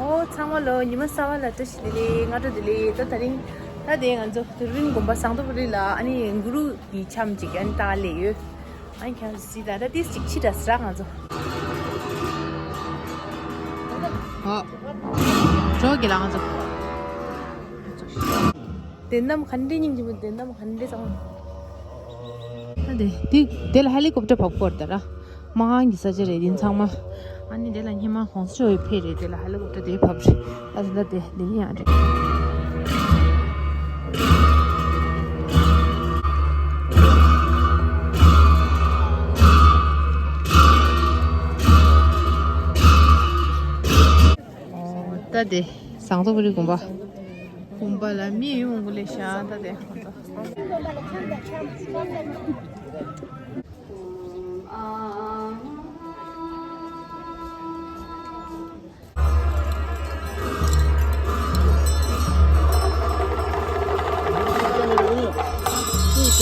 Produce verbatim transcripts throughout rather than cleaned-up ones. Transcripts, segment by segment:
ཨོ་ཚང་མ་ལོ་ཉི་མ་གསར་པ་ལ་བཀྲ་ཤིས་བདེ་ལེགས། སྔ་དྲོ་བདེ་ལེགས། ད་དེ་རིང་ད་དེ་ང་ཚོ་དུར་བིན་དགོན་པ་ཟངས་མདོག་དཔལ་རི་ལ་ཨ་ནི་གུ་རུ་གི་འཆམ་ཅིག་ཨ་ནི་ལྟ་ག་སླེབས་ཡོད། ཨ་ནི་ཁྱེད་རང་ཚོ་གཟིགས་དང་། ད་ཏིས་ཅིག་ཕྱི་དྲགས་སི་ར་ང་ཚོ། ཨོ། འགྲོ་གི་ལ་ང་ཚོ། དེ་གནམ་ག་འདྲས་སྙིང་རྗེ་པོ། དེ་གནམ་ག་འདྲས་གཙང་མ། ད་དེ་དེ་དེ་ལ་ཧེ་ལི་ཀོབ་ཊར་བབས་ཀྱི་ཡོད་རེད་ད་ར། མ་ཧང་གི་ས་ཆ་རེད་དེ་ཚང་མ། ཨ་ནི་དེ་ལ་སྙེ་མ་གོང་ས་མཆོག་ཡོད་ཕེབས་རེད། དེ་ལ་ཧེ་ལི་ཀོབ་ཊར་དེ་བབས་རེད། ཨ་ད་དེ་དེ་ཡང་རེད། ད་དེ་ཟངས་མདོག་དཔལ་རི་དགོན་པ། དགོན་པ་ལ་མི་ཡོང་གི་ལས་ཤག་ད་དེ།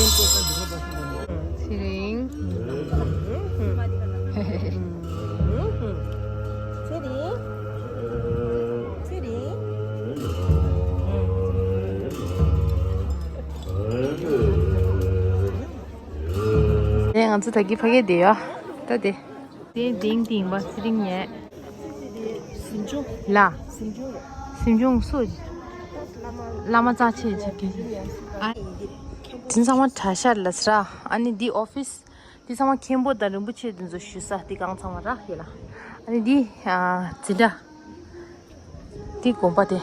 ཚེ་རིང་། ཚེ་རིང་། ཚེ་རིང་། ཨེ། ང་ཚོ་ད་གི་ཕ་གི་དེ་ཡ། ད་དེ། དེ་དེང་དེང་བ་ཚེ་རིང་ཉལ། སེམས་ཆུང་། ལ། སེམས་ཆུང་རེད། སེམས་ཆུང་སུ། བླ་མ་རྩ་ཆེ་ཆེ་གི། ཨ། དེ་ཚང་མ་གྲྭ་ཤག་ལ་ཟེར་ར། ཨ་ནི་འདི་ཨོ་ཕིས། དེ་ཚང་མ་མཁན་པོ་དང་རིན་པོ་ཆེ་དེ་ཚོ་བཞུགས་ས་དེ་སྒང་ཚང་མ་ར་ཡོད་ལ། ཨ་ནི་འདི་ཨ་འཛིན་གྲྭ། འདི་དགོན་པ་དེ།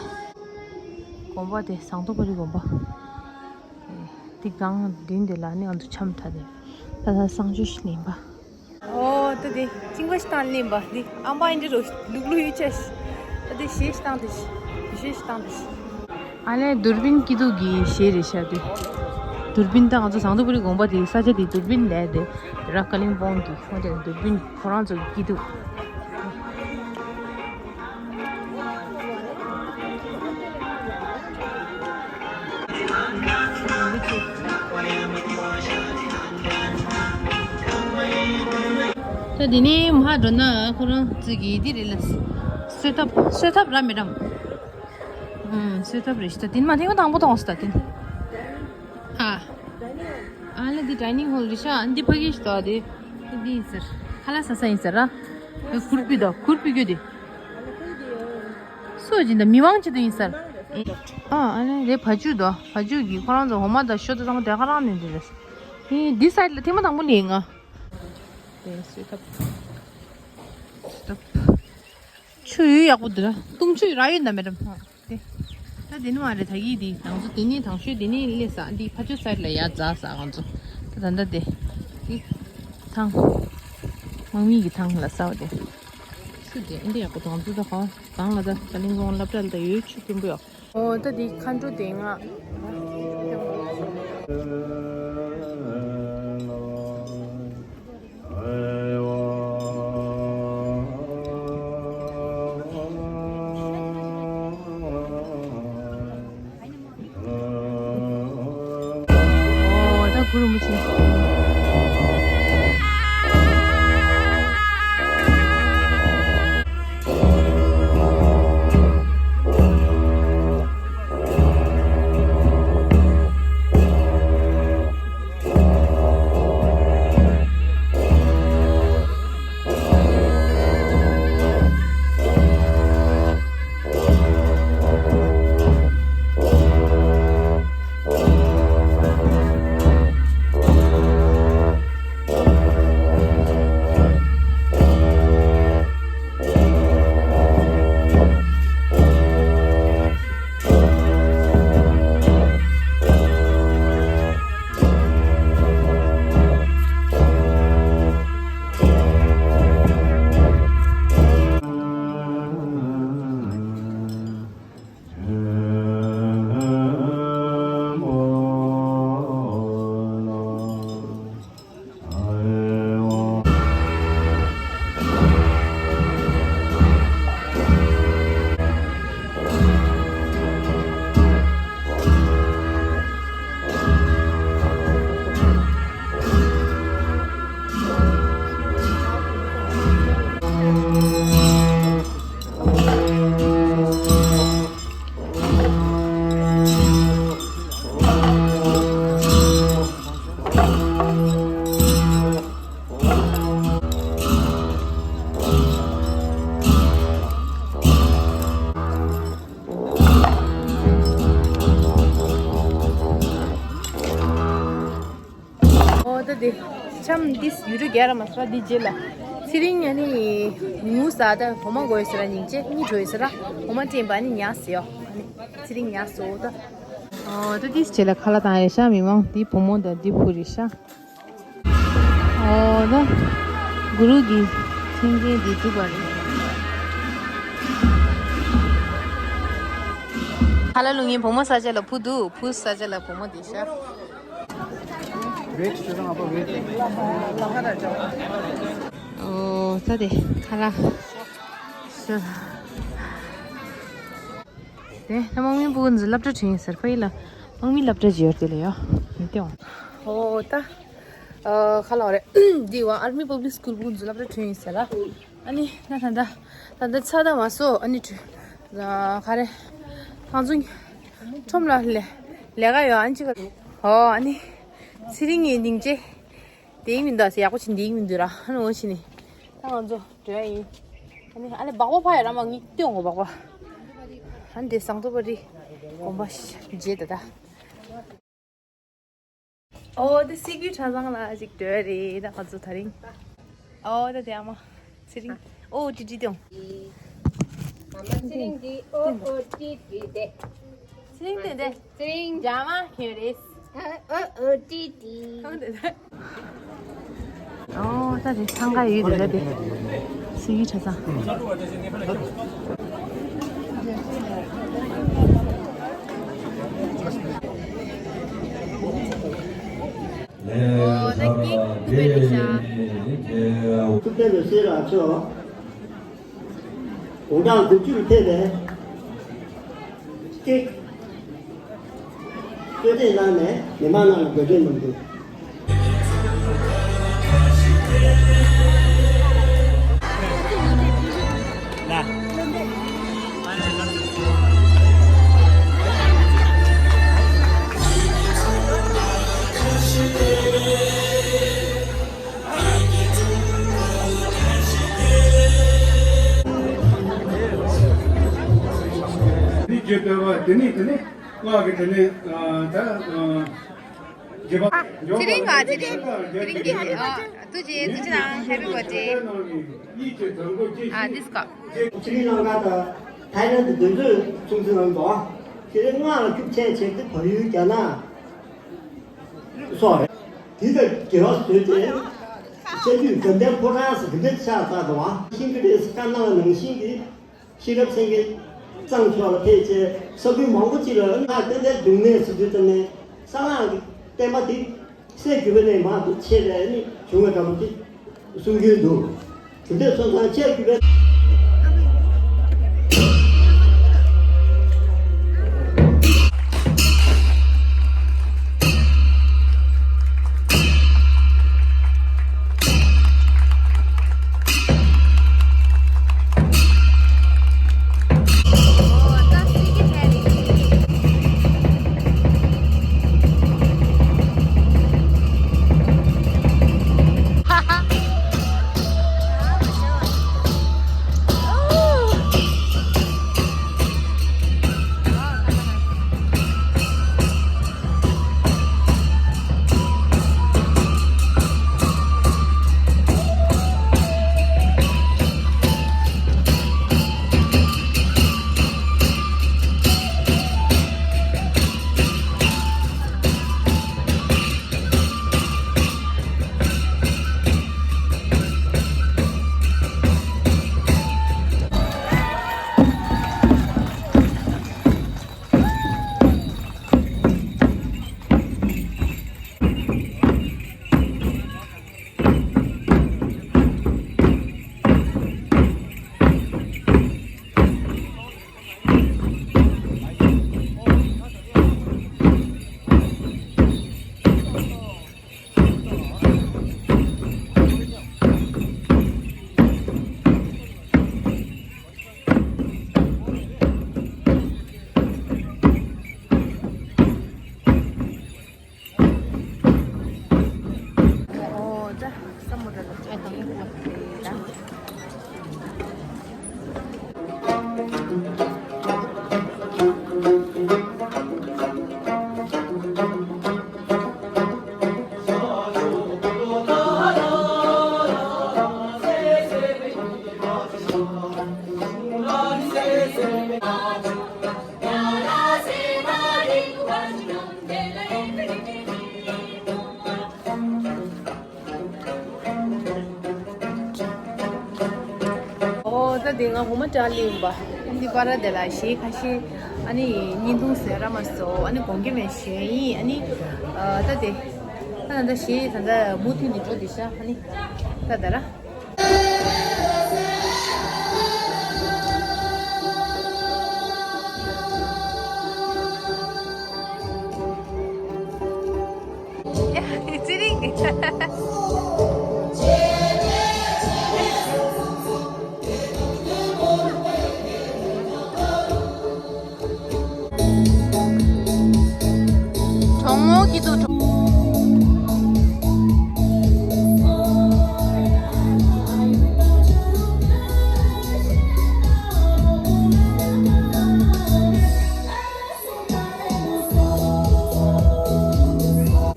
དགོན་པ་དེ་ཟངས་མདོག་དཔལ་རི་དགོན་པ། འདི་སྒང་མདུན་དེ་ལ་ནི་ང་ཚོ་འཆམ་འཐག་དེ། ད་ལྟ་གསང་སྤྱོད་ཞིག་ལེན་པ། ཨོ་ད་དེ་གཅིན་པ་ཞིག་བཏང་ལེན་པ། འདི་ཨ་མ་ཨིན་འདྲ་རོ་ལུག་ལུག་ཡོད་ཆ་ཞིག་ད་དེ་གཞས་ཞིག་བཏང་དེ་ཞིག་གཞས་ཞིག་བཏང་དེ་ཞིག་ཨ་ལས་དུར་བིན་སྐྱིད་སྡུག་གི་གཞས་རེད་ཤག་དེ། དུར་བིན་ད་ང་ཚོ་ཟངས་མདོག་དཔལ་རི་དགོན་པ་དེ་ས་ཆ་དེ་དུར་བིན་ལས་དེ་ར་ཀ་ལིང་པོང་གི་ཁོང་དེ་དུར་བིན་ཁོ་རང་ཚོ་གི་སྐྱིད་སྡུག་ད་དེ་ནས་མར་འགྲོ་ན་ཁོ་རང་ཚོ་གི་འདི་རེད་ལ། གསོལ་ཐབ་གསོལ་ཐབ་ར་མེད་དམ། ཨུམ། གསོལ་ཐབ་རེད་ཤག་ད་དེ་ནས་མ་ཐེངས་མ་དང་པོ་མཐོང་སོང་ད་དེ་ནས། ཨ། ཨ་ལ་འདི་ཌའི་ནིང་ཧོལ་རེད་ཤག་འདི་ཕ་གི་ཞིག་འདུག་ཨ། དེ་འདི་ཡིན་ཟེར། ཁ་ལག་ཟ་ས་ཡིན་ཟེར་ར། ཨེ་ཁུར་པི་དང་ཁུར་པི་གྱོད་དེ། སུ་ཡིན་ད་མི་མང་ཅིག་ད་ཡིན་ཟེར། ཨ་ཨ་ལ་རེད། ཕ་ཇུ་དང་ཕ་ཇུ་གི་ཁོ་རང་ཚོ་འོ་མ་དང་ཞོ་དང་ཚང་མ་དེ་ག་རང་ནས་འདི་རེད། ཨེ་འདི་སའིཌ་ལ་ཐེངས་མ་དང་པོ་ལ་ཡིན་ང་། དེ་སུས་ཐབ། སུས་ཐབ། ཆུ་ཡོད་ཡག་པོ་འདི་ར། བཏུང་ཆུ་ཡོད་ར་ཡོད་ན་མེད་དམ། དེ། ད་དེ་ནི་མ་རེད། ད་གི་དེ་ང་ཚོ་དེ་ནི་དང་ཤོས་དེ་ནི་སླེབས་ས་འདི་ཕ་ཇུ་སའིཌ་ལ་ཡར་འཛེགས་ས་ང་ཚོ། ད་ད་ད་དེ། དེ། ཐང་། དམག་མི་གི་ཐང་ལ་ས་བ་དེ། ཆུ་དེ་འདི་ཡག་པོ་ང་ཚོ་ད་གང་གང་ལ་ད་ད་ལིང་གོང་སློབ་གྲྭ་ལ་ད་ཡོད་ཆུ་དཀོན་པོ་ཡོད། ཨོ་ད་དེ་མཁའ་འགྲོ་དེ་ང་། ཨོ་ད་གུ་རུ་རིན་པོ་ཆེ། དེ་ཆམ་འདིས་ཡུ་རུ་རྒྱ་ར་མ་སོ་འདི་རྗེས་ལ་ཚེ་རིང་ཨ་ནི་ངུ་ས་ད་འོ་མ་དགོས་ཟེར་ར་སྙིང་རྗེ་གཉིད་བྲོས་ཟེར་ར་འོ་མ་སྤྲད་པ་ཨ་ནི་ཉལ་ཟེར་ཡོ། ཨ་ནི་ཚེ་རིང་ཉལ་སོ་ད། ཨོ་ད་འདིས་རྗེས་ལ་ཁ་ལག་བཏང་ཡོད་ཤག་མི་མང་འདི་བུ་མོ་དང་འདི་བུ་རེད་ཤག་ཨོ་ད་གུ་རུ་གི་མཆོད་མཇལ་འདི་གྲུབ་པ་རེད། ཁ་ལག་བླུག་མཁན་བུ་མོ་ས་ཆ་ལ་བུ་འདུག་བུ་ས་ཆ་ལ་བུ་མོ་འདི་ཤག་ཨོ་ས་དེ་ཁ་ལག་ཤག་དེ་ད་དམག་མི་བུ་ཚོ་སློབ་གྲྭ་ཁྲིད་ཡིན་ཟེར་ཕ་ཡི་ལ་དམག་མི་སློབ་གྲྭ་ཅིག་ཡོད་དེ་ལ་ཡོ་མི་སྟེ་འོང་། ཨོ་ད་ཁ་ལག་རེད་འདི་བ་Army Public School བུ་ཚོ་སློབ་གྲྭ་ཁྲིད་ཡིན་ཟེར་ལ། ཨ་ནི་ན་ད་ད་ད་ད་ཚ་ད་མ་སོ་ཨ་ནི་ཁྲུ་ག་རེ་ཁང་ཚུང་ཁྲོམ་ལ་ལས་ལས་ཀ་ཡོད་ཨ་ནི་ཅི་ག་ཧོ་ཨ་ནི་ཚེ་རིང་ངའི་སྙིང་རྗེ་དེའི་མི་འདུག་ཟེར་ཡག་པོ་ཕྱིན་དེའི་མི་འདུག་ར་ཨ་ནི་འོ་ཕྱིན་ནི་ད་ང་ཚོ་འགྲོ་ཡ་ཡིན། ཨ་ནི་ཨ་ལེ་སྦག་སྦག་ཕ་ཡ་ར་མ་ངི་སྟོན་གོ་སྦག་སྦག་ཨ་ནི་དེ་ཟངས་མདོག་པ་རི་དགོན་པ་རྗེས་ད་ད། ཨོ་དེ་སི་ཀི་གྲྭ་ཚང་ལ་ཅིག་འགྲོ་རེད་ད་ང་ཚོ་དེ་རིང་། ཨོ་ད་དེ་ཨ་མ་ཚེ་རིང་ཨོ་ཏི་ཏི་དེ། ཨ་མ་ཚེ་རིང་འདི་ཨོ་ཨོ་ཏི་ཏི་དེ། ཚེ་རིང་དེ་དེ་ཚེ་རིང་འཇག་མ་ཁྱོད་རེད། ཨོ་ཨོ་ཏི་ཏི། ཨོ་དེ་དེ། ཨོ་ད་དེ་འཚང་ཁ་ཡོད་རེད་ད་དེ། སི་ཀི་གྲྭ་ཚང་། ཨོ་ད་ཀེག་ཐུག་པའི་རེད་ཤག་ཐུག་པའི་རེད་ཤག་དགུང་གྲངས་དགུ་བཅུ་ལ་ཕེབས་པའི་ཀེག་གསོལ་སྟེགས་གནང་ནས་མི་མང་རྣམས་ལ་འགོད་སྒྲོན་གནང་འདུག་འདི་བརྗོད་པ་དེ་ནི་དེ་ནི་སྔགས་ཀྱི་དེ་ནི་ད་རྗེས་པ། ཚེ་རིང་ང་ཚེ་རིང་ཚེ་རིང་གི་ཨ་ཐུགས་རྗེ་ཐུགས་རྗེ་གནང་Happy Birthday ཨ་this cup ཚེ་རིང་ལང་ཀ་དང་ཐའི་ལན་དུ་དོན་གཅོད་ཚོགས་འཛིན་གནང་འདུག་ཚེ་རིང་སྔགས་ལ་ཤུགས་ཆེ་བྱས་ཏེ་བལ་ཡུལ་རྒྱ་ནག་སོགས་རེད། དེ་དང་འགལ་བ་བཟོས་ཏེ། བཤད་རྒྱུད་དགའ་ལྡན་ཕོ་བྲང་ཟེར་དེ་འདྲ་ཆགས་ཚར་འདུག་བ། ཤིང་གི་རེད་བཀའ་གནང་ནང་བཞིན་གྱི་ཤེས་རབ་སེང་གེ་གཙང་ཕྱོགས་ལ་ཕེབས་བྱས་ས་ཁུལ་མང་པོ་ཅིག་ལ་སྔགས་བསྟན་པའི་འབྱུང་གནས་ཟེར་དུས་ཙམ་ནས་གསང་སྔགས་ཀྱི་བསྟན་པ་འདི་སྲས་བརྒྱུད་པ་ནས་མར་འདུག་ཆེ་བས་ནི་བྱུང་བ་འདྲ་པོ་ཅིག་གསུང་རྒྱུན་འདུག་གྲུབ་འབྲས་སོང་ཙང་ཆེས་གུས་པའི། ཨོ་ད་དེ་ང་ངོ་མ་དྲག་ལེ་ཡིན་པ། འདི་པར་དེ་ལ་གཞས་ཁ་ཤས། ཨ་ནི་བརྙན་ཐུང་ཟེར་ར་མ་སོ། ཨ་ནི་དགོངས་ཀྱི་མེད་ཞུ་ཡིན། ཨ་ནི་ཨ་ད་དེ་ད་ད་གཞས་ད་ད་མུ་མཐུད་ནས་འགྲོ་དེ་ཤ། ཨ་ནི་ད་ད་ར། ཙི་རིང་། གྲོགས་མོ་གི་འདུག་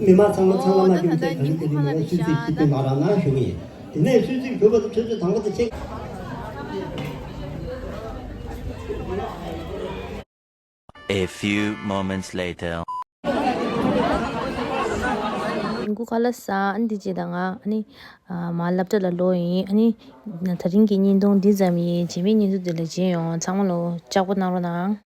མི་མང་ཚང་མ་ཚང་མ་མ་ཨོ་ད་ད་ལྟ་ཉིན་གུང་ཁ་ལག་འདི་ཤ་ད། སུད་སི་སྐྱིད་པའི་མ་རང་ན་ཞུ་གི་ཡིན། དེ་ནས་སུད་སི་གྱུར་པ་དང་ཆུ་ཚོད་དང་པོ་དེ་ཁྱེད། A few moments later. ཉིན་གུང་ཁ་ལག་ཟ། ཨ་ནི་དེ་རྗེས་ད་ང་ཨ་ནི་ཨ་མ་སློབ་གྲྭ་ལ་ལོག་ཡིན། ཨ་ནི་ད་རིང་གི་བརྙན་ཐུང་འདི་ཙམ་ཡིན། རྗེས་མའི་བརྙན་ཐུང་དེ་ལ་མཇལ་ཡོང་། ཚང་མ་ལོ་ལྕགས་པོ་གནང་རོགས་གནང་།